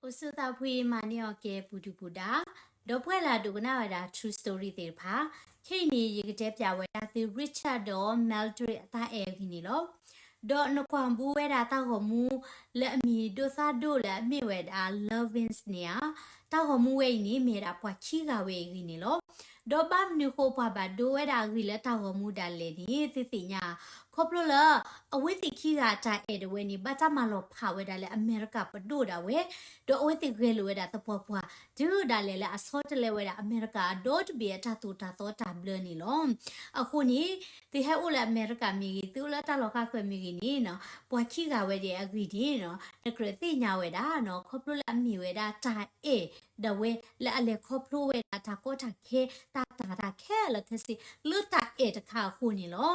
အိၣ်ဆူၣ်သးဖှံ မၤန့ၢ်အီၤကဲ ပူၤဒုၣ်ပူၤဒါ, ဒီပုၢ်ဝဲၢ်လၢအဒိကနၣ်ဝဲဒၣ် True Story သ့ၣ်တဖၣ်, ခဲအံၤန့ၣ် ယကတဲပၠးဝဲဒၣ်သု Richard ဒီး Mildred အတၢ်အဲၣ်အဂ့ၢ်န့ၣ်လီၤ. ဒီးနကွၢ်ဘူးဝဲဒၣ်တၢ်ဂီၤမူလၢအမံၤဒိၣ်သၣ်ဒိၣ်လၢအမ့ၢ်ဝဲဒၣ် Lovins န့ၣ်ဧါ, တၢ်ဂီၤမူဝဲအံၤန့ၣ် မ့ၢ်ဝဲဒၣ်ပှၤခံဂၤဝဲအံၤအဂ့ၢ်န့ၣ်လီၤ. ဒီးဘၣ်မနုၤဃိပှၤဘၣ်ဒိဝဲဒၣ်အဂ့ၢ်လၢတၢ်ဂီၤမူဒၣ်လဲာ်န့ၣ် သုသ့ၣ်ညါ, ခီဖျိလၢ အဝဲသ့ၣ်ခံဂၤအတၢ်အဲၣ်ဒၣ်ဝဲန့ၣ် ဘၣ်တၢ်မၤလီၤဖးဝဲဒၣ်လၢအမဲရကၤပဒိၣ်ဒၣ်ဝဲ, ဒီးအဝဲသ့ၣ်ဂဲၤလိာ်ဝဲဒၣ်သပှၢ်ပှၢ် တုၤဒၣ်လဲာ်လၢအဆီတလဲဝဲဒၣ်အမဲရကၤအဒီတဘ့ၣ်အတၢ်သိၣ်တၢ်သီတၢ်ဘျၢန့ၣ်လီၤ. အဃိန့ၣ် သုဟဲအိၣ်လၢအမဲရကၤမ့ၢ်ဂ့ၤ, သုအိၣ်လၢတၢ်လီၢ်ဃၣ်ဃၢၤမ့ၢ်ဂ့ၤန့ၣ်နီၤ, ပှၤခံဂၤဝဲဒၣ်အဂ့ၢ်န့ၣ်နီၤ, နကြၢးသ့ၣ်ညါဝဲဒၣ်နီၤ, ခီဖျိလၢအမ့ၢ်ဝဲဒၣ်တၢ်အဲၣ်ဒၣ်ဝဲ လၢအလဲၤခီဖျိဝဲဒၣ်တၢ်ကီတၢ်ခဲ တၢ်တၢ်တၢ်ခဲလၢာ်ခဲဆ့ လၢတၢ်အဲၣ်တခါအဃိန့ၣ်လီၤ.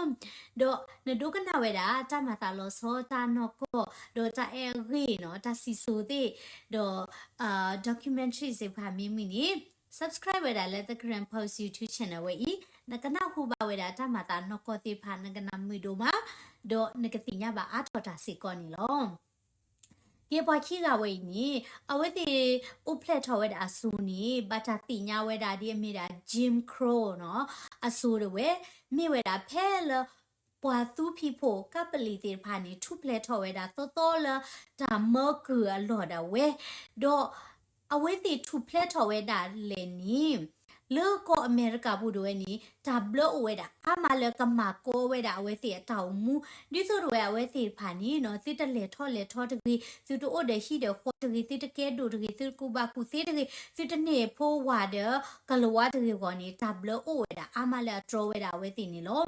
ဒီးနဒိကနၣ်ဝဲဒၣ် တၢ်မၤသးလီၤဆီ တၢ်နီၢ်ကီၢ် ဒီးတၢ်အဲၣ်အဂ့ၢ်နီၤ, တၢ်စံၣ်စိၤသ့ၣ်, ဒီး documentary သ့ၣ်တဖၣ်မ့ၢ်မုာ်န့ၣ် subscribe ဝဲဒၣ်လၢ The Karen Post YouTube channel ဝဲအံၤ, နကနၢ်ဟူဘၣ်ဝဲဒၣ်တၢ်မၤသးနီၢ်ကီၢ်သ့ၣ်တဖၣ် နကနၣ်မုာ်ဒိၣ်မး, ဒီးနကသ့ၣ်ညါဘၣ်အါထီၣ်တၢ်စ့ၢ်ကီးန့ၣ်လီၤ. ကဲပှၤခံဂၤဝဲအံၤန့ၣ် အဝဲသ့ၣ်အိၣ်ဖျဲၣ်ထီၣ်ဝဲဒၣ်အစိၤန့ၣ် ဘၣ်တၢ်သ့ၣ်ညါဝဲဒၣ်ဒ်အမ့ၢ်ဒၣ် Jim Crow နီၤ, အစိၤဒၣ်ဝဲ မ့ၢ်ဝဲဒၣ်ဖဲလၢ ပှၤသူဖံးဖိကပ္ပလီသ့ၣ်တဖၣ်န့ၣ် ထူၣ်ဖျဲးထီၣ်ဝဲဒၣ်သီသီလၢတၢ်မၢကုၢ်အလီၢ်ဒၣ်ဝဲ, ဒီးအဝဲသ့ၣ်ထူၣ်ဖျဲးထီၣ်ဝဲဒၣ်လဲၣ်န့ၣ် လၢကီၢ်အမဲရကၤပူၤဒၣ်ဝဲန့ၣ် တၢ်ဘျၢအိၣ်ဝဲဒၣ်အါမးလၢကမၤကီဝဲဒၣ်အဝဲသ့ၣ်အတၢ်အိၣ်မူ, ဒ်သိးဒၣ်ဝဲအဝဲသ့ၣ်တဖၣ်န့ၣ်နီၤ သုတလဲၤထီၣ်လဲၤထီတဂ့ၤ, သုတအိၣ်ဒီးဟံၣ်ဒီးဃီတဂ့ၤ, သုတကဲဒိၣ်တဂ့ၤ, သုတကူၣ်ဘၣ်ကူၣ်သ့တဂ့ၤ, သုတန့ၢ်ဖိဝၤဒီးကလၤဝါတဂ့ၤအဂီၢ်န့ၣ် တၢ်ဘျၢအိၣ်ဝဲဒၣ်အါမးလၢအတြီဝဲဒၣ်အဝဲသ့ၣ်န့ၣ်လီၤ.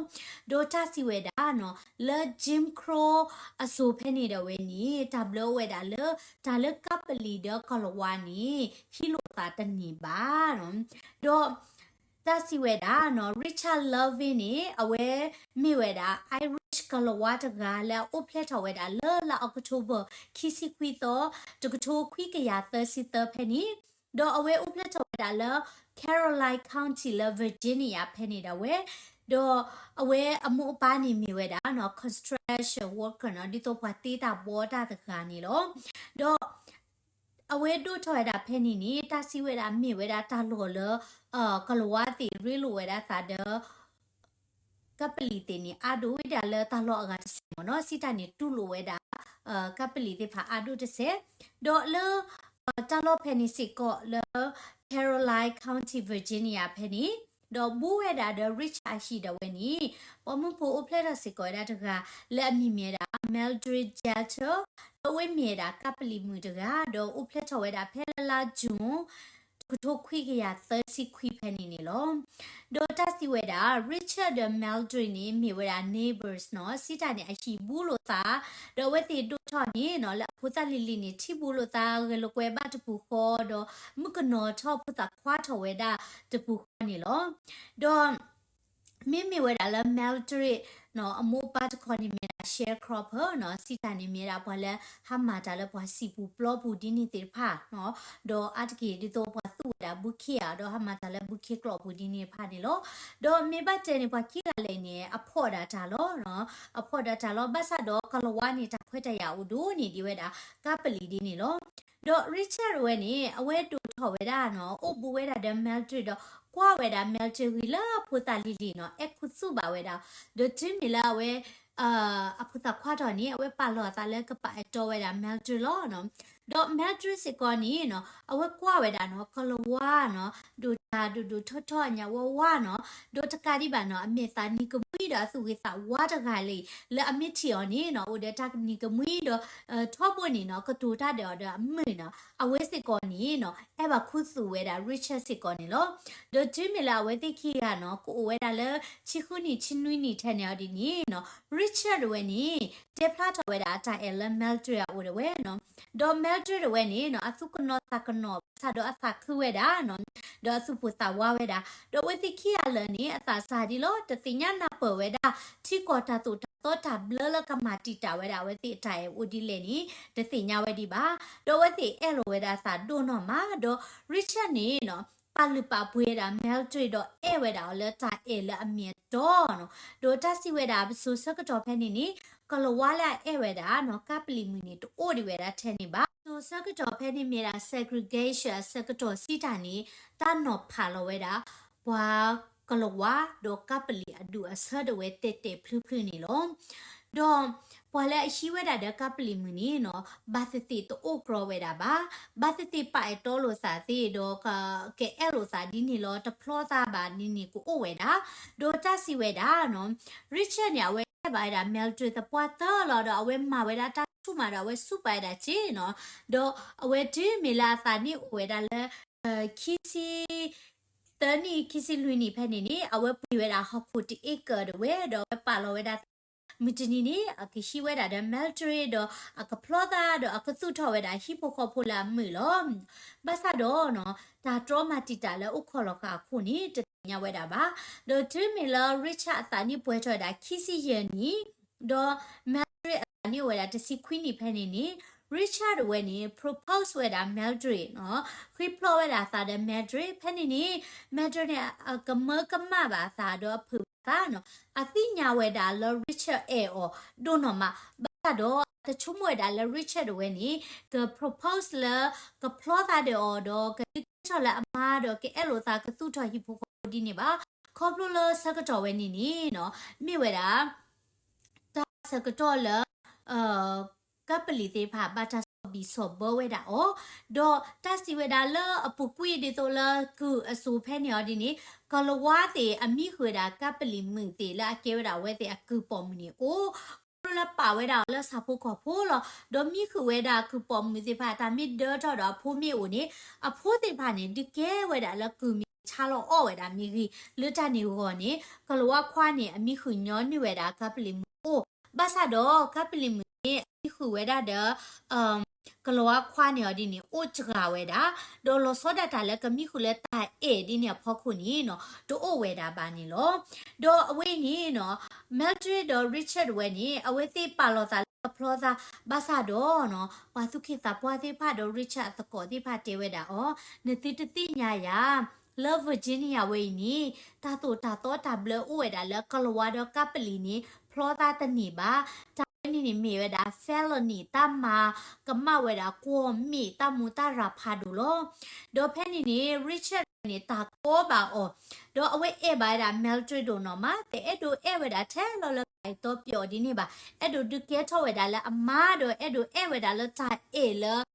ဒီးတၢ်စံးဝဲဒၣ်နီၤ လၢ Jim Crow အစိၤဖဲန့ၣ်ဒၣ်ဝဲန့ၣ် တၢ်ဘျၢအိၣ်ဝဲဒၣ်လၢ တၢ်လၢကပ္ပလီဒီးကလၤဝါန့ၣ် ဟံးလိာ်သးတန့ၢ်ဘၣ်နီၤ. ဒီး တၢ်စံးဝဲဒၣ်နီၤ Richard Lovins န့ၣ် အဝဲမ့ၢ်ဝဲဒၣ် Irish ကလၤဝါတဂၤလၢအအိၣ်ဖျဲၣ်ထီၣ်ဝဲဒၣ်လၢလါအီးကထိဘၢၣ် ခံဆံခွံသီ တကထိခွံကယၤသၢဆံသၢဖဲန့ၣ်, ဒီးအဝဲအိၣ်ဖျဲၣ်ထီၣ်ဝဲဒၣ်လၢ Caroline County လၢ Virginia ဖဲန့ၣ်ဒၣ်ဝဲ, ဒီးအဝဲအမိၢ်အပၢ်န့ၣ်မ့ၢ်ဝဲဒၣ်နီၤ construction worker နီၤ ဒ်သိးပှၤတ့တၢ်ဘှီတၢ်တဂၤန့ၣ်လီၤ. ဒီး အဝဲဒိၣ်ထီၣ်ဝဲဒၣ်ဖဲန့ၣ်န့ၣ် တၢ်စံးဝဲဒၣ်မ့ၢ်ဝဲဒၣ်တၢ်လီၢ်လၢ ကလၤဝါသ့ၣ်ရ့လိာ်ဝဲဒၣ်သးဒီး ကပ္ပလီသ့ၣ်န့ၣ် အါဒိၣ်ဝဲဒၣ်လၢတၢ်လီၢ်အဂၤတစဲးမ့ၢ်နီၤ, စံးတၢ်န့ၣ် တူၢ်လိာ်ဝဲဒၣ် ကပ္ပလီသ့ၣ်တဖၣ်အါဒိၣ်တစဲး, ဒီးလၢ တၢ်လီၢ်ဖဲန့ၣ်စ့ၢ်ကီးလၢ Caroline County Virginia ဖဲန့ၣ်, ဒီးဘူးဝဲဒၣ်ဒီး Richard အဟံၣ်ဒၣ်ဝဲန့ၣ် ပိာ်မုၣ်ဖိအိၣ်ဖျဲၣ်ထီၣ်စ့ၢ်ကီးဝဲဒၣ်တဂၤ လၢအမံၤမ့ၢ်ဝဲဒၣ် Mildred Jeter, ဒီးအဝဲမ့ၢ်ဝဲဒၣ်ကပ္ပလီမုၣ်တဂၤ, ဒီးအိၣ်ဖျဲၣ်ထီၣ်ဝဲဒၣ်ဖဲလၢလါ June တကထိခွံကယၤသၢဆံခွံဖဲန့ၣ်န့ၣ်လီၤ. ဒီးတၢ်စံးဝဲဒၣ် Richard ဒီး Mildred န့ၣ် မ့ၢ်ဝဲဒၣ် neighbors နီၤ, စံးတၢ်န့ၣ်အဟံၣ်ဘူးလိာ်သး, ဒီးအဝဲသ့ၣ်ဒိၣ်ထီၣ်န့ၣ်နီၤ လၢအဖိသၣ်လံၤလံၤန့ၣ် ထံၣ်ဘူးလိာ်သး ဂဲၤလိာ်ကွဲဘၣ်တပူၤဃီ, ဒီးမုၣ်ကနီၤထီၣ်ဖိသၣ်ခွါထီၣ်ဝဲဒၣ်တပူၤဃီန့ၣ်လီၤ. ဒီး မ့မ့ၢ်ဝဲဒၣ်လၢ Mildred နီၤ အမိၢ်အပၢ်တခီန့ၣ်မ့ၢ်ဒၣ် sharecropper နီၤ, စံးတၢ်န့ၣ်မ့ၢ်ဒၣ်ပှၤလၢ ဟးမၤတၢ်လၢပှၤစံာ်ပူၤပျီပူၤဒ်န့ၣ်သ့ၣ်တဖၣ်နီၤ, ဒီးအါတက့ၢ်ဒ်သိးပှၤသူဝဲဒၣ်ဘုခ့ဧါ, ဒီးဟးမၤတၢ်လၢဘုခ့ကျိာ်ပူၤဒ်န့ၣ်တဖၣ်န့ၣ်လီၤ. ဒီးမ့ၢ်ဘၣ်တဲန့ၣ် ပှၤခံဂၤလဲၣ်န့ၣ် အဖီၣ်ဒၣ်တၢ်လီၤနီၤ, အဖီၣ်ဒၣ်တၢ်လီၤ, ဘၣ်ဆၣ်ဒီးကလၤဝါန့ၣ် တၢ်ခွဲးတၢ်ယာ်အိၣ်ဒိၣ်န့ၢ်ဒံးဝဲဒၣ် ကပ္ပလီဒ်န့ၣ်လီၤ. ဒီး Richard ဝဲန့ၣ် အဝဲဒိၣ်ထီၣ်ဝဲဒၣ်နီၤ, အိၣ်ဘူးဝဲဒၣ်ဒီး Mildred ဒီး ကွၢ်ဝဲဒၣ် Mildred ဂ့ၤလၢအဖိသၣ်လံၤလံၤနီၤ, အဲၣ်ခူသူၣ်ဘၣ်ဝဲဒၣ်, ဒီးတုၤမ့ၢ်လၢအဝဲ အဖိသၣ်ခွါထီၣ်န့ၣ် အဝဲပာ်လီၤအသးလၢကပာ်အဲၣ်တီဝဲဒၣ် Mildred လီၤနီၤ. ဒီး Mildred စ့ၢ်ကီးန့ၣ်နီၤ, အဝဲကွၢ်ဝဲဒၣ်နီၤ, ကလၤဝါနီၤ, ဒိၣ်တၢ်ဒိၣ်ဒိၣ်ထီထီၣ်ညါဝါဝါနီၤ, ဒီးတကးဒံးဘၣ်နီၤ, အမဲာ်သးနံၤကမှံဒီးအသူၣ်ဂ့ၤသးဝါတဂၤလံ, လၢအမ့ၢ်ထံၣ်အီၤန့ၣ်နီၤ, အိၣ်ဒီးတၢ်နံၤကမှံဒီး ထီဘိန့ၣ်နီၤ, ကတိၤတၢ်ဒီးအီၤဒီးအမုာ်နီၤ, အဝဲစ့ၢ်ကီးန့ၣ်နီၤ, အဲၣ်ဘၣ်ခူသူၣ်ဝဲဒၣ် Richard စ့ၢ်ကီးန့ၣ်လီၤ. ဒီးတုၤမ့ၢ်လၢအဝဲသ့ၣ်ခံဂၤနီၤ, ကအိၣ်ဝဲဒၣ်လၢ ဆံဃုနံၣ် ဆံနွံနံၣ်ထဲန့ၣ်အီၤဒ်န့ၣ်နီၤ, Richard ဝဲန့ၣ် တဲဖျါထီၣ်ဝဲဒၣ်အတၢ်အဲၣ်လၢ Mildred အအိၣ်ဒၣ်ဝဲနီၤ. ဒီး Mildred ဝဲန့ၣ်နီၤ, အသူၣ်ကနိးသးကနိး ဘၣ်ဆၣ်ဒီးအသးခုဝဲဒၣ်နီၤ, ဒီးအသူၣ်ပိၢ်သးဝါဝဲဒၣ်, ဒီးအဝဲသ့ၣ်ခံဂၤလၢာ်န့ၣ် အသးစၢ်ဒ်လီၤ, တသ့ၣ်ညါနၢ်ပၢၢ်ဝဲဒၣ် ထံကီၢ်တၢ်သိၣ်တၢ်သီတၢ်ဘျၢလၢကမၤတံာ်တာ်ဝဲဒၣ် အဝဲသ့ၣ်အတၢ်အဲၣ်အိၣ်ဒ်လဲၣ်န့ၣ် တသ့ၣ်ညါဝဲဒံးဘၣ်. ဒီးအဝဲသ့ၣ်အဲၣ်လိာ်ဝဲဒၣ်အသးဒိၣ်နီၢ်မး, ဒီး Richard န့ၣ်နီၤ ပာ်လုၢ်ပာ်ပှ့ၤဝဲဒၣ် Mildred ဒီးအဲၣ်ဝဲဒၣ်အီၤလၢတၢ်အဲၣ်လၢအမ့ၢ်အတီနီၤ. ဒီးတၢ်စံးဝဲဒၣ် ပစိၤဆၢကတီၢ်ဖဲန့ၣ်န့ၣ် ကလၤဝါလၢအအဲၣ်ဝဲဒၣ်နီၤ ကါပလံၣ်မုၣ်န့ၣ် တအိၣ်ဒံးဝဲဒၣ်ထဲန့ၣ်ဘၣ်. ပစိၤဆၢကတီၢ်ဖဲန့ၣ်မ့ၢ်ဒၣ် segregation အဆၢကတီၢ်စံးတၢ်န့ၣ် တၢ်နီၤဖးလီၤဝဲဒၣ် ပှၤကလၤဝါဒီးကါပလံၣ်အဒူၣ်အဆၢဒၣ်ဝဲတဲာ်တဲာ်ဖျုးဖျုးန့ၣ်လီၤ. ဒီးပှၤလၢအဟံးဝဲဒၣ်ဒီးကါပလံၣ်မုၣ်န့ၣ်နီၤ ဘၣ်သ့ၣ်သ့ၣ်တအိၣ်ကြီဝဲဒၣ်ဘၣ်. ဘၣ်သ့ၣ်သ့ၣ်ပာ်အဲၣ်တီလိာ်သးသ့ၣ်ဒီး ကအဲၣ်လိာ်သးဒ်န့ၣ်လီၤ တဖျီသးဘၣ်ဒ်န့ၣ်ကအိၣ်ဝဲဒၣ်. ဒီးတၢ်စံးဝဲဒၣ်နီၤ Richard န့ၣ် အဝဲအဲၣ်ဘၣ်ဝဲဒၣ် Mildred သပှၢ်တၢၢ်လီၤ ဒီးအဝဲမၤဝဲဒၣ်တၢ်ဆူၣ်မးဒီးအဝဲစူၢ်ပာ်ဝဲဒၣ်စ့နီၤ. ဒီးအဝဲတုၤမ့ၢ်လၢအသးနံၣ်အိၣ်ဝဲဒၣ်လၢ ခံဆံ သၢနံၣ် ခံဆံလွံၢ်နံၣ်ဖဲန့ၣ်န့ၣ် အဝဲပှ့ၤဝဲဒၣ်ဟီၣ်ခိၣ်တအ့ကၢၢ်ဒၣ်ဝဲ ဒီးအဝဲပာ်လီၤဝဲဒၣ် မုၢ်တနံၤန့ၣ် အကဟံးဝဲဒၣ်ဒီး Mildred ဒီးအကဖျီသးဒီးအကသူၣ်ထီၣ်ဝဲဒၣ်ဟံၣ်ဖိဃီဖိလၢအမုာ်လီၤ. ဘၣ်ဆၣ်ဒီးနီၤ တၢ်တြီမၤတံာ်တာ်လၢအိၣ်ခိးလီၤဃာ်အခိၣ်န့ၣ် တသ့ၣ်ညါဝဲဒၣ်ဘၣ်. ဒီးတုၤမ့ၢ်လၢ Richard အသးနံၣ်ပှဲၤထီၣ်ဝဲဒၣ်ခံဆံယဲၢ်နံၣ် ဒီး Mildred အသးနံၣ်အိၣ်ဝဲဒၣ်တဆံခွံနံၣ်ဖဲန့ၣ်န့ၣ် Richard တဝဲန့ၣ် propose ဝဲဒၣ် Mildred နီၤ ဃ့ဖျီဝဲဒၣ်အသးဒီး Mildred ဖဲန့ၣ်န့ၣ် Mildred န့ၣ် အကမၢကမၣ်ဘၣ်အသးဒီးအဖုးဘၣ်အသးနီၤ အသ့ၣ်ညါဝဲဒၣ်လၢ Richard အဲၣ်အီၤဒိၣ်နီၢ်မး ဘၣ်ဆၣ်ဒီးအတဆိကမိၣ်ဝဲဒၣ်လၢ Richard တဝဲန့ၣ် က propose လၢ ကဖျီသးဒီးအီၤဒီး ကဒုးကဲထီၣ်လၢအမါဒီးကအဲၣ်လိာ်သးကသူၣ်ထီၣ်ဟံၣ်ဖိဃီဖိဒ်န့ၣ်ဘၣ်. ခီဖျိလၢဆၢကတီၢ်ဝဲန့ၣ်န့ၣ်နီၤ မ့ၢ်ဝဲဒၣ် တၢ်ဆၢကတီၢ်လၢ ကါပလံၣ်သ့ၣ်တဖၣ် ဘၣ်တၢ်ဆီၣ်ဘံၣ်ဆီၣ်ဘၢဝဲဒၣ်အီၤ, ဒီးတၢ်စံးဝဲဒၣ်လၢအပူၤကွံာ်ဒ်သိးလၢကုၢ်အစိၤဖဲန့ၣ်အီၤဒ်န့ၣ် ကလၤဝါသ့ၣ်အမံဃုာ်ဝဲဒၣ်ကါပလံၣ်မုၣ်သ့ၣ်လၢအကဲဝဲဒၣ်အဝဲသ့ၣ်အကုၢ်ပိာ်မုၣ်န့ၣ်အိၣ် ခီဖျိလၢပာ်ဝဲဒၣ်အီၤလၢဆၣ်ဖိကီၢ်ဖိလီၤ. ဒီးမံဃုာ်ဝဲဒၣ်ကုၢ်ပိာ်မုၣ်သ့ၣ်တဖၣ် တၢ်မ့ၢ်ဒၢထီၣ်ဒီးအဖိမ့ၢ်အိၣ်န့ၣ် အဖိသ့ၣ်တဖၣ်န့ၣ် ဒုးကဲဝဲဒၣ်လၢကုၢ်မ့ၢ်ဂ့ၤ ဆါလီၤအီၣ်ဝဲဒၣ်မ့ၢ်ဂ့ၤ လၢတၢ်န့ၣ်အဂီၢ်န့ၣ် ကလၤဝါခွါန့ၣ် အမံဃုာ်ညီနုၢ်ဝဲဒၣ်ကါပလံၣ်မုၣ်အိၣ် ဘၣ်ဆၣ်ဒီးကါပလံၣ်မုၣ်န့ၣ် အမံဃုာ်ဝဲဒၣ်ဒီး ကလၤဝါခွါန့ၣ်အီၤဒ်န့ၣ် အိၣ်စှၤဝဲဒၣ်, ဒီးလီၤဆီဒၣ်တၢ်လၢကမံဃုာ်လၢတၢ်အဲၣ်ဒ်န့ၣ်အဖီခိၣ်န့ၣ်နီၤ တအိၣ်ဝဲဒၣ်ဘၣ်န့ၣ်လီၤ. ဒီးအဝဲအံၤန့ၣ်နီၤ Mildred ဒီး Richard ဝဲန့ၣ် အဝဲသ့ၣ်ပာ်လီၤသးလၢကဖျီသး ဘၣ်ဆၣ်ဒီးနီၤ ပှၤသူၣ်က့သးပှၢ်သ့ၣ်တဖၣ်ဒီး Richard အသကိးသ့ၣ်တဖၣ်တဲဝဲဒၣ်အီၤ နသုတသ့ၣ်ညါယၤ လၢ Virginia ဝဲအံၤန့ၣ် တၢ်သိၣ်တၢ်သီတၢ်ဘျၢအိၣ်ဝဲဒၣ်လၢကလၤဝါဒီးကါပလံၣ်န့ၣ် ဖျီသးတန့ၢ်ဘၣ်. တၢ်ဝဲန့ၣ်န့ၣ်မ့ၢ်ဝဲဒၣ် felony တၢ်မၤကမၣ်ဝဲဒၣ်ကွီၢ်မ့ၣ်တၢ်မူးတၢ်ရၤဖးဒိၣ်လီၤ. ဒီးဖဲန့ၣ်န့ၣ် Richard န့ၣ် တၢ်ကီဘၣ်အီၤ, ဒီးအဝဲအဲၣ်ဘၣ်ဝဲဒၣ် Mildred ဒိၣ်နီၢ်မး တအဲၣ်ဒိးအဲၣ်ဝဲဒၣ်ထဲလီၤလၢကါအံၤတီပၠီဒ်န့ၣ်ဘၣ်. အဲၣ်ဒိးဒုးကဲထီၣ်ဝဲဒၣ်လၢအမါ ဒီးအဲၣ်ဒိးအဲၣ်ဝဲဒၣ်လၢတၢ်အဲၣ်လၢ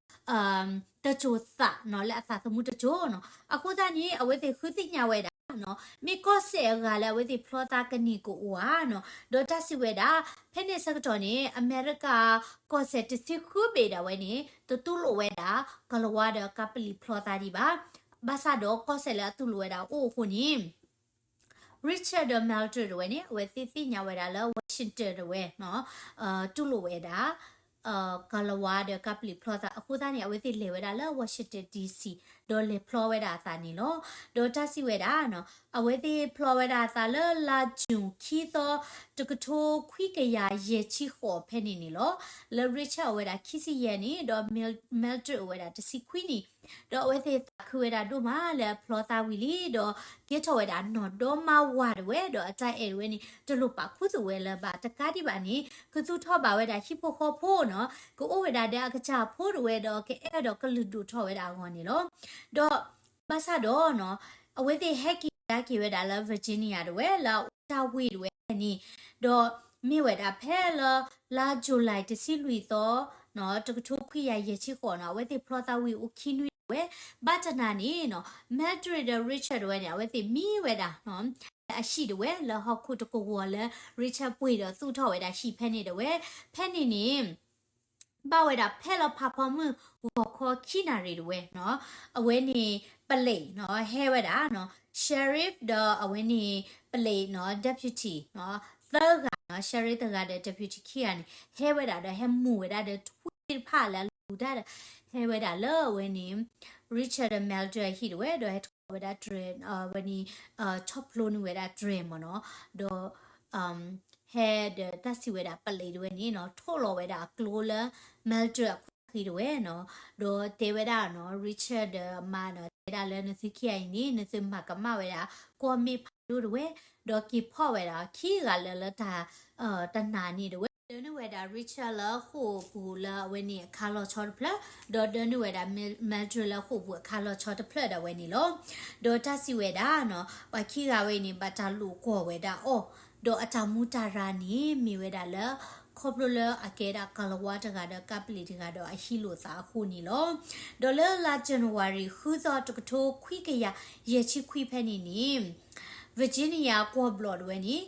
တစိၤသးနီၤ လၢအသးသမူတစိၤနီၤ. အဃိသတးန့ၣ် အဝဲသ့ၣ်ဃုသ့ၣ်ညါဝဲဒၣ်နီၤ မ့ၢ်ကီၢ်စဲၣ်အဂၤလၢအဝဲသ့ၣ်ဖျီသးကန့ၢ်ကအိၣ်ဧါနီၤ. ဒီးတၢ်စံးဝဲဒၣ် ဖဲန့ၣ်ဆၢကတီၢ်န့ၣ် အမဲရကၤကီၢ်စဲၣ်တဆံဃုဘ့ၣ်ဒၣ်ဝဲန့ၣ် တတူၢ်လိာ်ဝဲဒၣ် ကလၤဝါဒီးကါပလံၣ်ဖျီသးဒံးဘၣ်. ဘၣ်ဆၣ်ဒီးကီၢ်စဲၣ်လၢအတူၢ်လိာ်ဝဲဒၣ်အိၣ်အဃိန့ၣ် Richard ဒီး Mildred တဝဲန့ၣ် အဝဲသ့ၣ်သ့ၣ်ညါဝဲဒၣ်လၢ Washington တဝဲ တူၢ်လိာ်ဝဲဒၣ် ကလၤဝါဒီးကါပလံၣ်ဖျီသး အဃိသတးန့ၣ် အဝဲသ့ၣ်လဲၤဝဲဒၣ်လၢ Washington D C ဒီးလဲၤဖျီဝဲဒၣ်အသးန့ၣ်လီၤ. ဒီးတၢ်စံးဝဲဒၣ်နီၤ အဝဲသ့ၣ်ဖျီဝဲဒၣ်အသးလၢလါ June ခံသီ တကထိခွံကယၤယဲၢ်ဆံဃိးဖဲန့ၣ်န့ၣ်လီၤ. လၢ Richard အဝဲဒၣ်ခံဆံယဲၢ်နံၣ် ဒီး Mil- Mildred အဝဲဒၣ်တဆံခွံနံၣ် ဒီးအဝဲသ့ၣ်သးခုဝဲဒၣ်ဒိၣ်မးလၢအဖျီသးဝံၤလံ ဒီးကဲထီၣ်ဝဲဒၣ်နီၢ်ဒီမါဝၤတဝဲ ဒီးအတၢ်အဲၣ်တဝဲန့ၣ် တလိၣ်ပာ်ခူသူၣ်ဝဲလၢၤဘၣ် တကးဒံးဘၣ်န့ၣ် ကသူၣ်ထီၣ်ဘၣ်ဝဲဒၣ်ဟံၣ်ဖိဃီဖိနီၤ ကအိၣ်ဝဲဒၣ်ဒီးအကစၢ်ဖိတဝဲ ဒီးကအဲၣ်ဒီးကလုၢ်ဒိၣ်ထီၣ်ဝဲဒၣ်အဂီၢ်န့ၣ်လီၤ. ဒီးဘၣ်ဆၣ်ဒီးနီၤ အဝဲသ့ၣ်ဟဲက့ၤကဒါက့ၤဝဲဒၣ်လၢ Virginia တဝဲ လၢအအိၣ်တၢ်ဝ့ၢ်တဝဲန့ၣ် ဒီးမ့ၢ်ဝဲဒၣ်ဖဲလၢ လါ July တဆံလွံၢ်သီ တကထိခွံကယၤယဲၢ်ဆံဃိးနီၤ အဝဲသ့ၣ်ဖျီသးဝံၤအိၣ်ခံနွံတဝဲ ဘၣ်တနၤန့ၣ်နီၤ Mildred ဒီး Richard တဝဲန့ၣ် အဝဲသ့ၣ်မံဝဲဒၣ် အဟံၣ်တဝဲ လၢဟီၣ်ခိၣ်တကဝီၤလၢ Richard ပှ့ၤဒီးသူၣ်ထီၣ်ဝဲဒၣ်ဟံၣ်ဖဲန့ၣ်တဝဲ ဖဲန့ၣ်န့ၣ် ဘၣ်ဝဲဒၣ်ဖဲလၢဖးဖီမုၢ်ဂီၤခီခံနၣ်ရံၣ်တဝဲနီၤ အဝဲန့ၣ် ပလံးနီၤ ဟဲဝဲဒၣ်နီၤ sheriff ဒီးအဝဲန့ၣ် ပလံးနီၤ deputy နီၤ သၢဂၤနီၤ sheriff တဂၤဒီး deputy ခံဂၤန့ၣ် ဟဲဝဲဒၣ်ဒီးဟဲမူၤဝဲဒၣ်ဒီး ထွံၣ်တဖၣ်လၢအလူၤတၢ်ဒီး ဟဲဝဲဒၣ်လၢအဝဲန့ၣ် Richard ဒီး Mildred အဟံၣ်တဝဲ ဒီးဟဲထီၣ်ဝဲဒၣ်တြဲၤ အဝဲန့ၣ် ထီၣ်ဖျိန့ၢ်ဝဲဒၣ်တြဲၤမ့ၢ်နီၤ ဒီး ဟဲဒီးတၢ်စံးဝဲဒၣ်ပလံးတဝဲန့ၣ်နီၤ ထိၣ်လီၤဝဲဒၣ်အကျိလၢ Mildred အ ဒီးအဝဲသ့ၣ်မၤဝဲဒၣ်တၢ်သံတဝဲနီၤ, ဒီးတဲဝဲဒၣ်နီၤ Richard ဒီး Mildred တဲဒၣ်လၢနသုခံဂၤအံၤန့ၣ် နသုမၤကမၣ်ဝဲဒၣ် ကီၢ်မ့ၢ်ဖးဒိၣ်တဝဲ, ဒီးက့ၤဖီၣ်ဝဲဒၣ်ခံဂၤလၢလၢတၢ် တနၤန့ၣ်တဝဲ, ဒၢနုာ်ဝဲဒၣ် Richard လၢဃိာ်ပူၤလၢအဝဲန့ၣ်အခါလီၤဆီတဖျၢၣ်, ဒီးဒၢနုာ်ဝဲဒၣ် Mildred လၢဃိာ်ပူၤအခါလီၤဆီတဖျၢၣ်ဒၣ်ဝဲန့ၣ်လီၤ. ဒီးတၢ်စံးဝဲဒၣ်နီၤ ပှၤခံဂၤဝဲအံၤန့ၣ် ဘၣ်တၢ်လိာ်ကွီၢ်ဝဲဒၣ်အီၤ, ဒီးအတၢ်မူတၢ်ရၤန့ၣ် မ့ၢ်ဝဲဒၣ်လၢ ခီဖျိလၢအကဲဒၣ်ကလၤဝါတဂၤဒီးကပ္ပလီတဂၤဒီးအဟံးလိာ်သးအဃိန့ၣ်လီၤ. ဒီးလၢလါ January ဃုသီတကထိခွံကယၤယဲၢ်ဆံခွံဖဲန့ၣ်န့ၣ် Virginia ကွီၢ်ဘျီၣ်တဝဲန့ၣ်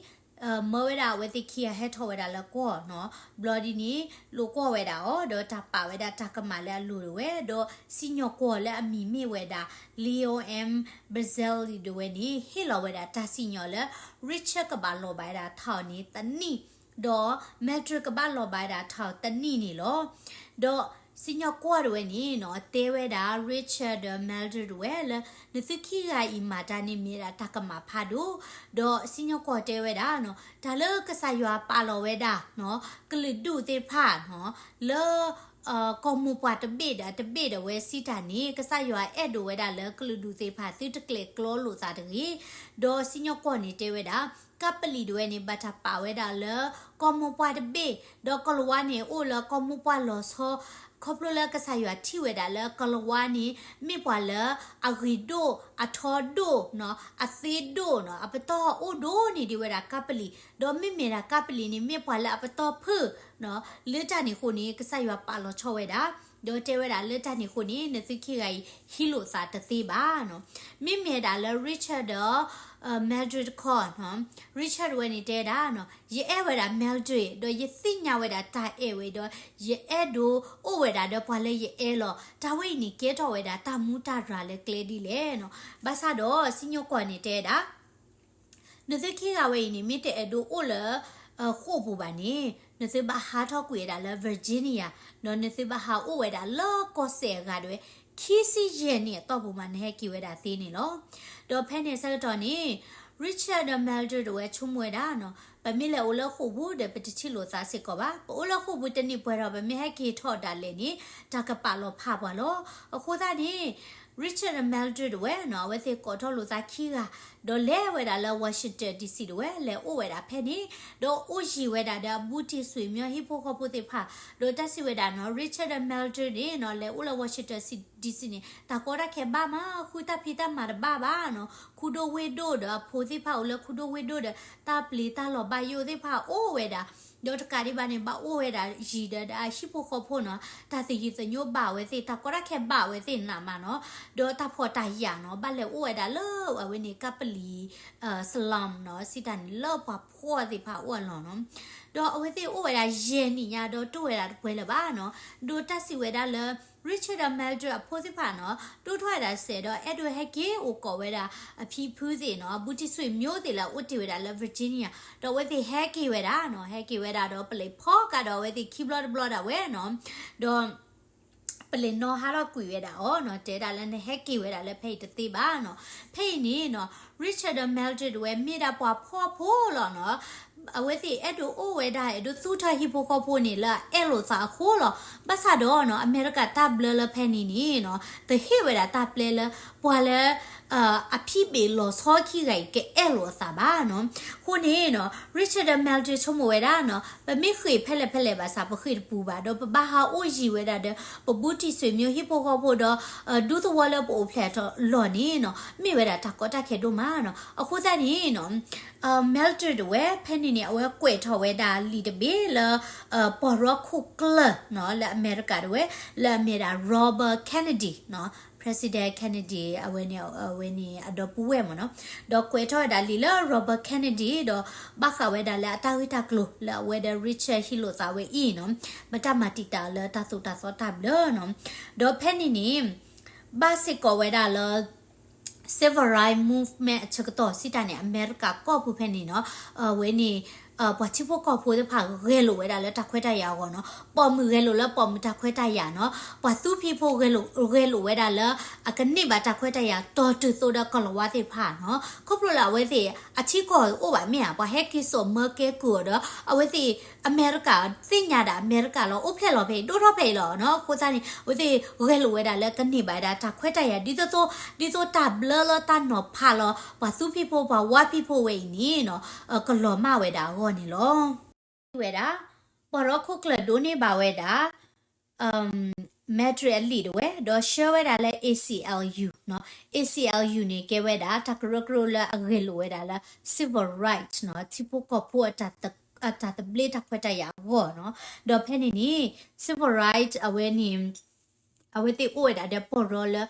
မၢဝဲဒၣ်အဝဲသ့ၣ်ခံဂၤဟဲထီၣ်ဝဲဒၣ်လၢကွီၢ်နီၤ, ဘျီဒ်န့ၣ် လိာ်ကွီၢ်ဝဲဒၣ်အီၤ ဒီးတၢ်ပာ်ဝဲဒၣ်တၢ်ကမၣ်လၢအလိၤတဝဲ, ဒီးစံၣ်ညီၣ်ကွီၢ်လၢအမံၤမ့ၢ်ဝဲဒၣ် Leon M. Bradley တဝဲန့ၣ် ဟ့ၣ်လီၤဝဲဒၣ်တၢ်စံၣ်ညီၣ်လၢ Richard ကဘၣ်လီၤဘၣ်ဝဲဒၣ်ထၢၣ်န့ၣ်တနံၣ်, ဒီး Mildred ကဘၣ်လီၤဘၣ်ဝဲဒၣ်ထၢၣ်တနံၣ်န့ၣ်လီၤ. ဒီးစံၣ်ညီၣ်ကွီၢ်တဝဲန့ၣ်နီၤ တဲဝဲဒၣ် Richard ဒီး Mildred တဝဲလၢ နသုခံဂၤအံၤမၤတၢ်န့ၣ်မ့ၢ်ဒၣ်တၢ်ကမၣ်ဖးဒိၣ်, ဒီးစံၣ်ညီၣ်ကွီၢ်တဲဝဲဒၣ်နီၤ တၢ်လၢကစၢ်ယွၤပာ်လီၤဝဲဒၣ်နီၤ ကလုာ်ဒူၣ်သ့ၣ်တဖၣ်နီၤ လၢ ကီၢ်မိၢ်ပှၢ်တဘ့ၣ်ဒီးတဘ့ၣ်ဒီးဝဲစံးတၢ်န့ၣ် ကစၢ်ယွၤအဲၣ်ဒိးဝဲဒၣ်လၢကလုာ်ဒူၣ်သ့ၣ်တဖၣ် သုတကျဲၤကျီလိာ်သးတဂ့ၤ, ဒီးစံၣ်ညီၣ်ကွီၢ်န့ၣ်တဲဝဲဒၣ် ကပ္ပလီတဝဲန့ၣ် ဘၣ်တၢ်ပာ်ဝဲဒၣ်လၢ ကီၢ်မိၢ်ပှၢ်တဘ့ၣ်, ဒီးကီၤလၤဝါန့ၣ် အိၣ်လၢကီၢ်မိၢ်ပှၢ်လီၤဆီ, ခီဖျိလၢကစၢ်ယွၤထံၣ်ဝဲဒၣ်လၢကီၤလၤဝါန့ၣ် မ့ၢ်ပှၤလၢအဂ့ၤဒိၣ်, အထီဒိၣ်နီၤ, အသ့ဒိၣ်နီၤ, အပတီၢ်အိၣ်ဒိၣ်န့ၢ်ဒံးဝဲဒၣ်ကပ္ပလီ, ဒီးမ့မ့ၢ်ဒၣ်ကပ္ပလီန့ၣ် မ့ၢ်ပှၤလၢအပတီၢ်ဖုၣ်နီၤ, လၢတၢ်န့ၣ်အဃိန့ၣ် ကစၢ်ယွၤပာ်လီၤဆီဝဲဒၣ်, ဒီးတဲဝဲဒၣ်လၢတၢ်န့ၣ်အဃိန့ၣ် နသုခံဂၤအံၤ ဟံးလိာ်သးတသ့ဘၣ်နီၤ. မ့မ့ၢ်ဒၣ်လၢ Richard ဒီး Mildred တခီနီၤ, Richard ဝဲန့ၣ်တဲဒၣ်နီၤ, ယအဲၣ်ဝဲဒၣ် Mildred ဒီးယသ့ၣ်ညါဝဲဒၣ်တၢ်အဲၣ်ဝဲဒီး ယအဲၣ်ဒိးအိၣ်ဝဲဒၣ်ဒီးပှၤလၢယအဲၣ်လီၤ. တၢ်ဝဲအံၤန့ၣ် ကဲထီၣ်ဝဲဒၣ်တၢ်မူတၢ်ရၤလၢကျဲဒ်လဲၣ်နီၤ. ဘၣ်ဆၣ်ဒီးစံၣ်ညီၣ်ကွီၢ်န့ၣ်တဲဒၣ် နသုခံဂၤဝဲအံၤန့ၣ် မ့ၢ်တအဲၣ်ဒိးအိၣ်လၢ ဃိာ်ပူၤဘၣ်န့ၣ် နသုဘၣ်ဟးထီၣ်ကွံာ်ဝဲဒၣ်လၢ Virginia ဒီးနသုဘၣ်ဟးအိၣ်ဝဲဒၣ်လၢကီၢ်စဲၣ်အဂၤဒၣ်ဝဲ ခံဆံယဲၢ်နံၣ်အတီၢ်ပူၤမး နဟဲက့ၤဝဲဒၣ်သ့န့ၣ်လီၤ. ဒီးဖဲန့ၣ်အဆၢကတီၢ်န့ၣ် Richard ဒီး Mildred တဝဲဆိကမိၣ်ဝဲဒၣ်နီၤ, ပမ့ၢ်လဲၤအိၣ်လၢဃိာ်ပူၤဒီး ပတထံၣ်လိာ်သးစ့ၢ်ကီးဘၣ်. ပအိၣ်လၢဃိာ်ပူၤတနံၣ်ပှဲၤထီၣ် ပမ့ၢ်ဟဲက့ၤထီၣ်ဒၣ်လဲာ်န့ၣ် တၢ်ကပာ်လီၤဖးပှၤလီၤ. အဃိသတးန့ၣ် Richard ဒီး Mildred တဝဲနီၤ အဝဲသ့ၣ်ကိးထီၣ်လိာ်သးခံဂၤ ဒီးလဲၤဝဲဒၣ်လၢ Washington D C တဝဲ လဲၤအိၣ်ဝဲဒၣ်ဖဲန့ၣ်, ဒီးအိၣ်ယံၤဝဲဒၣ်ဒီးအဘူးတံၢ်ဆွေမျိုးဟံၣ်ဖိဃီဖိသ့ၣ်တဖၣ်, ဒီးတၢ်စံးဝဲဒၣ်နီၤ Richard ဒီး Mildred န့ၣ်နီၤ လဲၤအိၣ်လၢ Washington D C န့ၣ် တၢ်ကီတၢ်ခဲဘၣ်မး, ဃုတၢ်ဖံးတၢ်မၤတဘၣ်ဘၣ်နီၤ, ခူဒိၣ်ဝ့ၢ်ဒိၣ်ဒီးအဖိသ့ၣ်တဖၣ်အိၣ်လၢခူဒိၣ်ဝ့ၢ်ဒိၣ်ဒီး တၢ်ပျံၤတၢ်လီၤဘၣ်ယိၣ်သ့ၣ်တဖၣ်အိၣ်ဝဲဒၣ်, ဒီးတကးဒံးဘၣ်န့ၣ် ဘၣ်အိၣ်ဝဲဒၣ်ယံၤဒီး ဒီးအဟံၣ်ဖိဃီဖိနီၤ တၢ်သယုၢ်သညိဘၣ်အဝဲသ့ၣ်, တၢ်ကီတၢ်ခဲဘၣ်အဝဲသ့ၣ်နးမးနီၤ, ဒီးတၢ်ဖှီၣ်တၢ်ယာ်နီၤ ဘၣ်လဲၤအိၣ်ဝဲဒၣ်လၢအဝဲန့ၣ် ကပ္ပလီ slum နီၤ စံးတၢ်န့ၣ် လၢပှၤဖှီၣ်သ့ၣ်တဖၣ်အိၣ်အလီၢ်နီၤ. ဒီးအဝဲသ့ၣ်အိၣ်ဝဲဒၣ်ယဲၢ်နံၣ်ညါဒီးတအိၣ်ဝဲဒၣ်တပှဲၤလၢၤဘၣ်နီၤ. ဒီးတၢ်စံးဝဲဒၣ်လၢ Richard ဒီး Mildred အဖိသ့ၣ်တဖၣ်နီၤ ဒိၣ်ထီၣ်ဝဲဒၣ်စဲးဒီး အဲၣ်ဒိးဟဲက့ၤအိၣ်ကိးဝဲဒၣ်အဖံဖုသ့ၣ်နီၤ, ဘူးတံၢ်ဆွေမျိုးသ့ၣ်လၢအအိၣ်တ့ၢ်ဝဲဒၣ်လၢ Virginia ဒီးအဝဲသ့ၣ်ဟဲက့ၤဝဲဒၣ်နီၤ, ဟဲက့ၤဝဲဒၣ်ဒီးပလဲၤဖီၣ်ကဒီးအဝဲသ့ၣ်ခံဘျီတဘျီဒၣ်ဝဲနီၤ, ဒီး ပလဲၤနီၣ်ဟးထီၣ်ကွံာ်ဝဲဒၣ်အီၤနီၤ, တဲဒၣ်လၢနဟဲက့ၤဝဲဒၣ်လၢဖဲအံၤတသ့ဘၣ်နီၤ. ဖဲအံၤန့ၣ်နီၤ Richard ဒီး Mildred တဝဲမ့ၢ်ဒၣ်ပှၤဖှီၣ်ဖိလီၤနီၤ. အဝဲသ့ၣ်အဲၣ်ဒိးအိၣ်ဝဲဒၣ် အဲၣ်ဒိးသူၣ်ထီၣ်ဟံၣ်ဖိဃီဖိန့ၣ်လၢအအဲၣ်လိာ်သးအဃိလီၤ. ဘၣ်ဆၣ်ဒီးနီၤ အမဲရကၤတၢ်ဘျၢလၢဖဲန့ၣ်န့ၣ်နီၤ တဟ့ၣ်ဝဲဒၣ်တၢ်ပျဲလၢပှၤလၢ အဖံးဘ့ၣ်လီၤဆီခံဂၤအံၤ ကအဲၣ်လိာ်အသးဘၣ်နီၤ. အဃိန့ၣ်နီၤ Richard ဒီး Mildred ဆိကမိၣ်ဝဲဒၣ်နီၤ ပမ့ၢ်ဃ့ၢ်ဖဲလဲၣ်ဖဲလဲၣ်ဘၣ်ဆၣ် ပဃ့ၢ်တပူၤဘၣ် ဒီးပဘၣ်ဟးအိၣ်ယံၤဝဲဒၣ်ဒီး ပဘူးတံၢ်ဆွေမျိုးဟံၣ်ဖိဃီဖိဒီး ဒူသဝီလၢပအိၣ်ဖျဲၣ်ထီၣ်လီၢ်န့ၣ်နီၤ မ့ၢ်ဝဲဒၣ်တၢ်ကီတၢ်ခဲဒိၣ်မးနီၤ. အဃိသတးန့ၣ်နီၤ Mildred တဝဲ ဖဲန့ၣ်န့ၣ် အဝဲကွဲးထီၣ်ဝဲဒၣ်လံာ်တဘ့ၣ်လၢ ပှၤရီခိၣ်ကျၢၢ်နီၤ လၢအမဲရကၤတဝဲ လၢအမ့ၢ်ဒၣ် Robert Kennedy နီၤ President Kennedy အဝဲန့ၣ် အဝဲန့ၣ်အဒီပုၢ်ဝဲၢ်မ့ၢ်နီၤ, ဒီးကွဲးထီၣ်ဝဲဒၣ်လံာ်လၢ Robert Kennedy ဒီးဘၣ်ဃးဝဲဒၣ်လၢအတၢ်ဂ့ၢ်တၢ်ကျိၤလၢအဝဲဒီး Richard ဟံးလိာ်သးဝဲအံၤနီၤ, မတၢ်မၤတံာ်တာ်လၢတၢ်သိၣ်တၢ်သီတၢ်ဘျၢနီၤ, ဒီးဖဲန့ၣ်န့ၣ် ဘၣ်စ့ၢ်ကီးဝဲဒၣ်လၢ Civil Rights Movement အဆၢကတီၢ်စံးတၢ်န့ၣ် အမဲရကၤကီၢ်ပူၤဖဲန့ၣ်နီၤ, အဝဲန့ၣ် ပှၤထံဖိကီၢ်ဖိသ့ၣ်တဖၣ်ဂဲၤလိာ်ဝဲဒၣ်လၢတၢ်ခွဲးတၢ်ယာ်အဂီၢ်နီၤ, ပိာ်မုၣ်ဂဲၤလိာ်လၢပိာ်မုၣ်တၢ်ခွဲးတၢ်ယာ်နီၤ, ပှၤသူဖံးဖိဂဲၤလိာ်ဝဲဒၣ်လၢ အကန့ၢ်ဘၣ်တၢ်ခွဲးတၢ်ယာ်တီတုၤသိးဒီးကလီၤဝါသ့ၣ်တဖၣ်နီၤ, ခီဖျိလၢအဝဲသ့ၣ်အထံကီၢ်အိၣ်ဘၣ်မ့ၢ်ဧါ, ပှၤဟဲက့ၤစိာ်မၢကဲကုၢ်အီၤဒီး အဝဲသ့ၣ် အမဲရကၤ သ့ၣ်ညါဒၣ်အမဲရကၤလီၤ, အိၣ်ဖျဲၣ်လီၤဖဲအံၤဒိၣ်ထီၣ်ဖဲအံၤလီၤနီၤ, အဃိသတးန့ၣ် အဝဲသ့ၣ်ဂဲၤလိာ်ဝဲဒၣ်လၢကန့ၢ်ဘၣ်ဝဲဒၣ်တၢ်ခွဲးတၢ်ယာ်ဒ်သိးသိး ဒ်သိးတၢ်ဘျၢလၢတၢ်နီၤဖးလီၤ ပှၤသူဖံးဖိပှၤဝါဖံးဖိဝဲအံၤန့ၣ်နီၤ, ကလီၤမၢ်ဝဲဒၣ်အဂီၢ်န့ၣ်လီၤ. ဝဲဒၣ် ပှၤရီခိၣ်ကျၢၢ်ဒိးန့ၢ်ဘၣ်ဝဲဒၣ် Madrid အလံာ်တဝဲ ဒီးဆှၢဝဲဒၣ်လၢ A C L U နီၤ, A C L U န့ၣ် ကဲဝဲဒၣ်တၢ်ကရၢကရိလၢအဂဲၤလိာ်ဝဲဒၣ်လၢ civil right နီၤ, ထံဖိကီၢ်ဖိအတၢ်သဘျ့တၢ်ခွဲးတၢ်ယာ်အဂီၢ်နီၤ, ဒီးဖဲန့ၣ်န့ၣ် civil right အဝဲန့ၣ် အဝဲသ့ၣ်အိၣ်ဝဲဒၣ်ဒီးပီၢ်ရီလၢ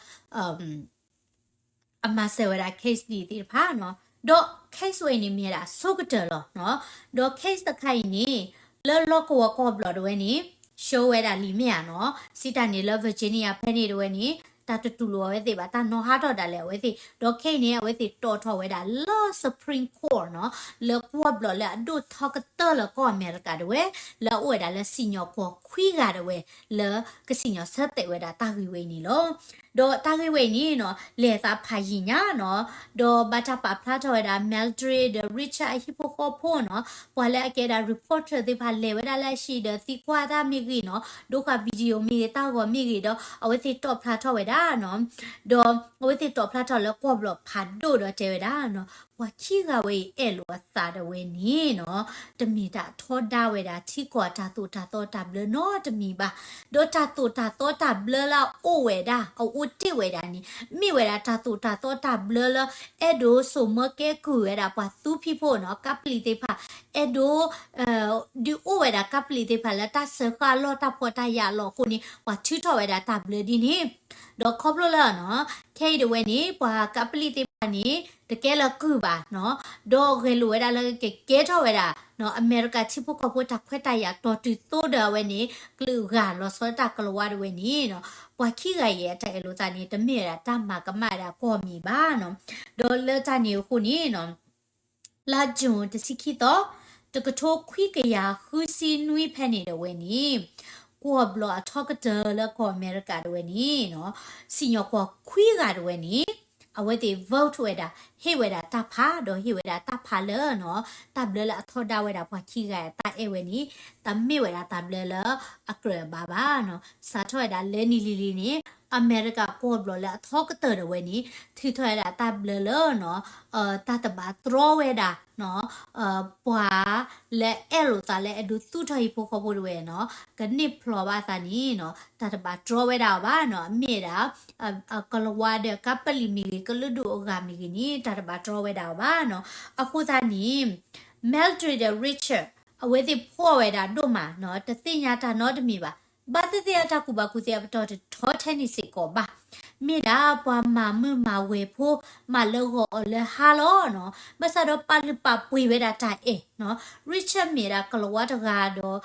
အမၤစၢၤဝဲဒၣ် case ဒ်သ့ၣ်တဖၣ်နီၤ, ဒီး case ဝဲအံၤန့ၣ်မ့ၢ်ဝဲဒၣ်ဆိကတၢၢ်လီၤနီၤ, ဒီး case တခါအံၤန့ၣ် လၢလီၢ်ကဝီၤကီၢ်ဘျီၣ်တဝဲန့ၣ် ဆှၢဝဲဒၣ်လံာ်မ့ၢ်ဧါနီၤ, စံးတၢ်န့ၣ်လၢ Virginia ဖဲန့ၣ်တဝဲန့ၣ် တၢ်တတူၢ်လိာ်အဝဲသ့ၣ်ဘၣ် တၢ်နီၤဟးထီၣ်ဒၣ်လဲာ်အဝဲသ့ၣ်, ဒီးခဲအံၤန့ၣ် အဝဲသ့ၣ်တီၣ်ထီၣ်ဝဲဒၣ်လၢ Supreme Court နီၤ, လၢကဝီၤဘျီၣ်လၢအဒိၣ်ထီကတၢၢ်လၢကီၢ်အမဲရကၤတဝဲ, လၢအအိၣ်ဝဲဒၣ်လၢစံၣ်ညီၣ်ကွီၢ်ခွံဂၤတဝဲ လၢကစံၣ်ညီၣ်ဆၢတဲာ်ဝဲဒၣ်တၢ်ဂ့ၢ်ဝဲအံၤန့ၣ်လီၤ. ဒီးတၢ်ဂ့ၢ်ဝဲအံၤန့ၣ်နီၤ လဲၤသးဖးယံာ်ညါနီၤ, ဒီးဘၣ်တၢ်ပာ်ဖျါထီၣ်ဝဲဒၣ် Mildred ဒီး Richard အဟံၣ်ဖိဃီဖိနီၤ, ပှၤလၢအကဲဒၣ် reporter သ့ၣ်တဖၣ်လဲၤဝဲဒၣ်လၢအဟံၣ်ဒီးသံကွၢ်တၢ်မ့ၢ်ဂ့ၤနီၤ, ဒိဃာ် video မ့ၢ်ဂ့ၤ တၢ်ဂီၤမ့ၢ်ဂ့ၤဒီး အဝဲသ့ၣ်တီၣ်ဖျါထီၣ်ဝဲဒၣ်နီၤ, ဒီးအဝဲသ့ၣ်တီၣ်ဖျါထီၣ်လၢကီၢ်ဘျီၣ်ဖးဒိၣ်ဒီးတဲဝဲဒၣ်နီၤ, ပှၤခံဂၤဝဲအံၤအဲၣ်လိာ်အသးဒၣ်ဝဲန့ၣ်နီၤ, တမ့ၢ်တၢ်ထီဒါဝဲဒၣ်ထံကီၢ်တၢ်သိၣ်တၢ်သီတၢ်ဘျၢနီတမံၤဘၣ်. ဒီးတၢ်သိၣ်တၢ်သီတၢ်ဘျၢလၢအအိၣ်ဝဲဒၣ် အအိၣ်တ့ၢ်ဝဲဒၣ်န့ၣ် မ့ၢ်ဝဲဒၣ်တၢ်သိၣ်တၢ်သီတၢ်ဘျၢလၢ အဲၣ်ဒိးစိာ်မၢကဲကုၢ်ဝဲဒၣ်ပှၤသူဖံးဖိနီၤ, ကးပလံၤသ့ၣ်တဖၣ် အဲၣ်ဒိး ဒုးအိၣ်ဝဲဒၣ်ကးပလံၤသ့ၣ်တဖၣ်လၢတၢ်စၢဃာ်အလီၢ်တၢ်ဖှီၣ်တၢ်ယာ်အလီၢ်အဃိန့ၣ် ပှၤထုးထီၣ်ဝဲဒၣ်တၢ်ဘျၢဒ်န့ၣ်, ဒီးခီဖျိလၢနီၤ ခဲအံၤတဝဲန့ၣ် ပှၤကးပလံၤသ့ၣ်တဖၣ်န့ၣ် တကဲလၢကုၢ်ဘၣ်နီၤ, ဒီးဂဲၤလိာ်ဝဲဒၣ်လၢကကဲထီၣ်ဝဲဒၣ်နီၤ အမဲရကၤထံဖိကီၢ်ဖိတၢ်ခွဲးတၢ်ယာ်တီၤတုၤသိးဒီးအဝဲန့ၣ် ကလုာ်ဂၤလီၤဆီဒၣ်တၢ်ကလီၤဝါတဝဲန့ၣ်နီၤ, ပှၤခံဂၤအံၤအတၢ်အဲၣ်လိာ်သးန့ၣ် တမ့ၢ်ဝဲဒၣ်တၢ်မၤကမၣ်ဝဲဒၣ်ကီၢ်မံၤဘၣ်နီၤ, ဒီးလၢတၢ်န့ၣ်အဃိန့ၣ်နီၤ လါ June တဆံခံသီ တကထိခွံကယၤဃုဆံနွံဖဲန့ၣ်တဝဲန့ၣ် ကီၢ်ဘျီၣ်အထီကတၢၢ်လၢကီၢ်အမဲရကၤတဝဲန့ၣ်နီၤ စံၣ်ညီၣ်ကွီၢ်ခွံဂၤတဝဲန့ၣ် အဝဲသ့ၣ် vote ဝဲဒၣ် ဟ့ၣ်ဝဲဒၣ်တၢ်ဖး ဒီးဟ့ၣ်ဝဲဒၣ်တၢ်ဖးလၢနီၤ တၢ်ဘျၢလၢအထီဒါဝဲဒၣ်ပှၤခံဂၤအတၢ်အဲၣ်ဝဲန့ၣ် တမ့ၢ်ဝဲဒၣ်တၢ်ဘျၢလၢအကြၢးဘၣ်ဘၣ်နီၤ. စးထီၣ်ဝဲဒၣ်လၢနံၣ်လံၤလံၤန့ၣ် အမဲရကၤကီၢ်ဘျီၣ်လၢအထီကတၢၢ်တဝဲန့ၣ် ထုးထီၣ်ဝဲဒၣ်တၢ်ဘျၢလၢနီၤ တၢ်တဘၣ်တြီဝဲဒၣ်နီၤ ပှၤလၢအဲၣ်လိာ်သးလၢအဲၣ်ဒိးသူၣ်ထီၣ်ဟံၣ်ဖိဃီဖိတဝဲနီၤ ကန့ၢ်ဖျိးဘၣ်အသးန့ၣ်နီၤ တၢ်တဘၣ်တြီဝဲဒၣ်အီၤဘၣ်နီၤ အမ့ၢ်ဝဲဒၣ် ကလီၤဝါဒီးကးပလံၤမ့ၢ်ဂ့ၤ ကလုာ်ဒူၣ်အဂၤမ့ၢ်ဂ့ၤန့ၣ် တၢ်တဘၣ်တြီဝဲဒၣ်အီၤဘၣ်နီၤ. အဃိသတးန့ၣ် Mildred ဒီး Richard အဝဲသ့ၣ်ဖှီၣ်ဝဲဒၣ်ဒိၣ်မးနီၤ တသ့ၣ်ညါတၢ်နီတမံၤဘၣ်. ဘၣ်သ့ၣ်သ့ၣ်အတၢ်ကူၣ်ဘၣ်ကူၣ်သ့အပတီၢ်တထီထဲန့ၣ်စ့ၢ်ကီးဘၣ်. မ့ၢ်ဒၣ်ပှၤမၤမုာ်မၤဝဲၤဖိ မၤလၢဂီၤအီၤလၢဟါလီၤနီၤ. ဘၣ်ဆၣ်ဒီးပာ်လုၢ်ပာ်ပှ့ၤဝဲဒၣ်တၢ်အဲၣ်နီၤ Richard မ့ၢ်ဒၣ်ကလီၤဝါတဂၤဒီး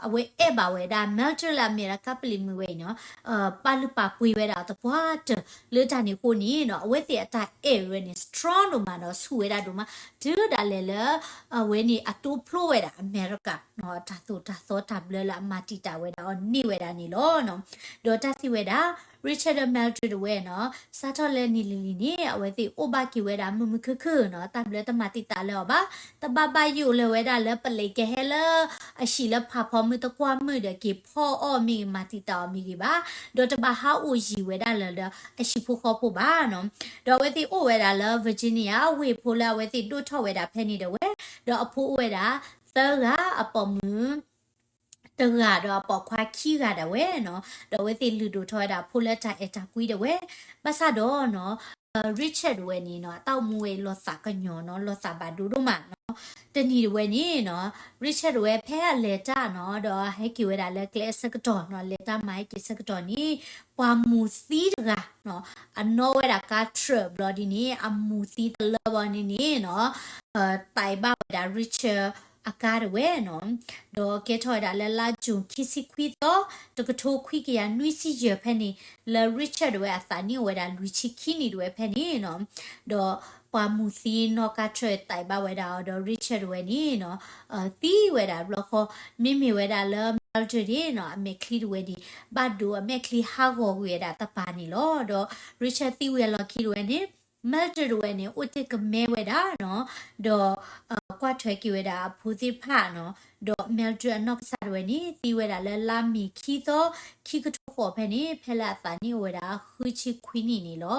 အဝဲအဲၣ်ဘၣ်ဝဲဒၣ် Mildred လၢအမ့ၢ်ဒၣ်ကးပလံၤမုၣ်ဝဲအံၤနီၤ ပာ်လုၢ်ပာ်ပှ့ၤဝဲဒၣ်အီၤသပှၢ်တၢၢ် လၢတၢ်န့ၣ်အဃိန့ၣ်နီၤ အဝဲသ့ၣ်အတၢ်အဲၣ်ဝဲန့ၣ် strong ဒိၣ်မးဒီးဆူၣ်ဝဲဒၣ်ဒိၣ်မး တုၤဒၣ်လဲာ်လၢ အဝဲန့ၣ်အတိဖျိဝဲဒၣ်အမဲရကၤ တၢ်သိၣ်တၢ်သီတၢ်ဘျၢလၢအမၤတံာ်တာ်ဝဲဒၣ်အီၤန့ၢ်ဝဲဒၣ်န့ၣ်လီၤ. ဒီးတၢ်စံးဝဲဒၣ် Richard ဒီး Mildred တဝဲနီၤ စးထီၣ်လၢနံၣ်လံၤလံၤန့ၣ် အဝဲသ့ၣ်အိၣ်ဘၣ်က့ၤဝဲဒၣ်မုာ်မုာ်ခုၣ်ခုၣ်နီၤ တၢ်ဘျၢတမၤတံာ်တာ်လၢၤအီၤဘၣ်. တဘၣ်ဘၣ်ယိၣ်လၢၤဝဲဒၣ်လၢပလဲၤကဟဲလၢ အဟံၣ်လၢဖးဖီမုၢ်သကွၢ်မုၢ်ဒီးက့ၤဖီအီၣ်မ့ၢ်ဂ့ၤ မၤတံာ်တာ်အီၤမ့ၢ်ဂ့ၤဘၣ်. ဒီးတဘၣ်ဟးအိၣ်ယံၤဝဲဒၣ်လၢၤဒီးအဟံၣ်ဖိဃီဖိဘၣ်နီၤ. ဒီးအဝဲသ့ၣ်အိၣ်ဝဲဒၣ်လၢ Virginia ဝ့ၢ်ဖိလၢအဝဲသ့ၣ်ဒိၣ်ထီၣ်ဝဲဒၣ်ဖဲန့ၣ်ဒၣ်ဝဲ ဒီးအဖိအိၣ်ဝဲဒၣ် သၢဂၤ အပိာ်မုၣ် တဂၤဒီးအပိာ်ခွါခံဂၤဒၣ်ဝဲနီၤ, ဒီးအဝဲသ့ၣ်လုၢ်ဒိၣ်ထီၣ်ဝဲဒၣ်ဖိလၢတၢ်အဲၣ်တၢ်ကွံဒၣ်ဝဲ, ဘၣ်ဆၣ်ဒီးနီၤ, Richard ဒၣ်ဝဲန့ၣ်နီၤ အတၢ်အိၣ်မူဝဲအံၤလီၤသးကညီၤနီၤ, လီၤသးဘၣ်ဒိဒိၣ်မးနီၤ, တနံၤဒၣ်ဝဲန့ၣ်နီၤ, Richard ဒၣ်ဝဲဖဲအလဲၤတၢ်နီၤ, ဒီးဟဲက့ၤဝဲဒၣ်လၢကျဲအဆၢကတီၢ်နီၤ, လဲၤတၢ်မၤဟဲက့ၤဆၢကတီၢ်န့ၣ်, ပှၤမူၤသံတဂၤနီၤ, အနီၣ်ဝဲဒၣ်ကါ truck ဘျီဒ်န့ၣ် အမူၤသံတလၢဘၣ်န့ၣ်န့ၣ်နီၤ, တဲဘၣ်ဝဲဒၣ် Richard အကါဒၣ်ဝဲနီၤ, ဒီးကဲထီၣ်ဝဲဒၣ်လၢလါ June ခံဆံခွံသီ, တကထိခွံကယၤနွံဆံယဲၢ်ဖဲန့ၣ်, လၢ Richard ဒၣ်ဝဲအသးနံၣ်အိၣ်ဝဲဒၣ်လွံၢ်ဆံခံနံၣ်ဒၣ်ဝဲဖဲန့ၣ်နီၤ, ဒီး ပှၤမူၤသံနီၣ်ကါထၢၣ်သံဘၣ်ဝဲဒၣ်အီၤဒီး Richard တဝဲန့ၣ်နီၤ သံဝဲဒၣ်တဘျီဃီ မ့မ့ၢ်ဝဲဒၣ်လၢ Mildred န့ၣ်နီၤ အမဲာ်ချံတဝဲန့ၣ် ဘၣ်ဒိအမဲာ်ချံဟးဂီၤကွံာ်ဝဲဒၣ်တပၤန့ၣ်လီၤ. ဒီး Richard သံဝံၤအလီၢ်ခံတဝဲန့ၣ် Mildred တဝဲန့ၣ် အိၣ်တ့ၢ်ကမဲဝဲဒၣ်နီၤ ဒီး ကွၢ်ထွဲက့ၤဝဲဒၣ်အဖိသ့ၣ်တဖၣ်နီၤ ဒီး Mildred အနီၢ်ကစၢ်တဝဲန့ၣ် သံဝဲဒၣ်လၢလါမ့ၤခံသီ ခံကထိဃိးဖဲန့ၣ် ဖဲလၢအသးနံၣ်အိၣ်ဝဲဒၣ်ဃုဆံခွံနံၣ်န့ၣ်လီၤ.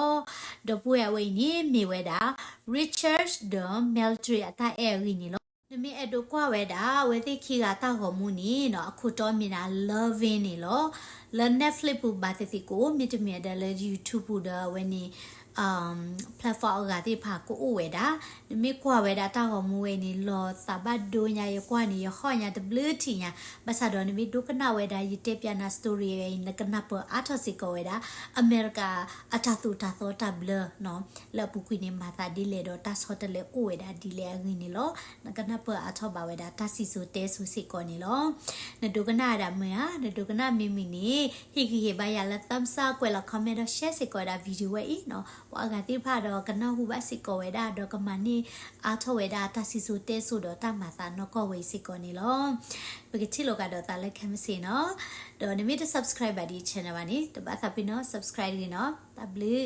ဒီပုၢ်ဝဲၢ်အဝဲအံၤန့ၣ် မ့ၢ်ဝဲဒၣ် Richard ဒီး Mildred အတၢ်အဲၣ်အဂ့ၢ်န့ၣ်လီၤ. နမ့ၢ်အဲၣ်ဒိးကွၢ်ဝဲဒၣ် အဝဲသ့ၣ်ခံဂၤတၢ်ဂီၤမူန့ၣ်နီၤ အခိၣ်တီမ့ၢ်ဒၣ် Loving န့ၣ်လီၤ. လၢ Netflix ပူၤဘၣ်သ့ၣ်သ့ၣ်ကအိၣ် မ့တမ့ၢ်ဒီးလၢ YouTube ပူၤဒီးအဝဲန့ၣ် platform အဂၤသ့ၣ်တဖၣ်ကအိၣ်ဝဲဒၣ်. နမ့ၢ်ကွၢ်ဝဲဒၣ်တၢ်ဂီၤမူဝဲအံၤန့ၣ် လီၤသးဘၣ်ဒိညါ ယကွၢ်န့ၣ် ယဟီၣ်ညါတဘျုးထံၣ်ညါ, ဘၣ်ဆၣ်ဒီးနမ့ၢ်ဒိကနၣ်ဝဲဒၣ် ယတဲပၠးနၤ story အံၤ နကနၢ်ပၢၢ်အါထီၣ်စ့ၢ်ကီးဝဲဒၣ် အမဲရကၤအတၢ်သိၣ်တၢ်သီတၢ်ဘျၢနီၤ လၢအပူၤကွံာ်န့ၣ် မၤသးဒ်လဲၣ်ဒီးတၢ်ဆီတလဲအိၣ်ဝဲဒၣ်ဒ်လဲၣ်အဂ့ၢ်န့ၣ်လီၤ. နကနၢ်ပၢၢ်အါထီၣ်ဘၣ်ဝဲဒၣ်တၢ်စံၣ်စိၤတဲစိၤစ့ၢ်ကီးန့ၣ်လီၤ. နဒိကနၣ်ဝဲဒၣ်မုာ်ဧါ, နဒိကနၣ်မ့ၢ်မုာ်န့ၣ် ဟ့ၣ်ဂံၢ်ဟ့ၣ်ဘါယၤလၢ thumbs up ကွဲးလီၤ comment ဒီး share စ့ၢ်ကီးဝဲဒၣ် video ဝဲအံၤနီၤ, ပှၤအဂၤသ့ၣ်တဖၣ်ဒီးကနၢ်ဟူဘၣ်စ့ၢ်ကီးဝဲဒၣ် ဒီးကမၤန့ၢ်အါထီၣ်ဝဲဒၣ်တၢ်စံၣ်စိၤတဲစိၤဒီးတၢ်မၤသးနီၢ်ကီၢ်ဝဲအံၤစ့ၢ်ကီးန့ၣ်လီၤ. ပကထံၣ်လိာ်ကဒီးသးလၢခဲမုၢ်ဆ့ၣ်နီၤ, ဒီးနမ့ၢ်တ subscribe ဘၣ်ဒ် channel ဘၣ်န့ၣ် တဘၣ်သးပ့ၤနီၣ် subscribe တဂ့ၤနီၤ. တၢ်ဘျုး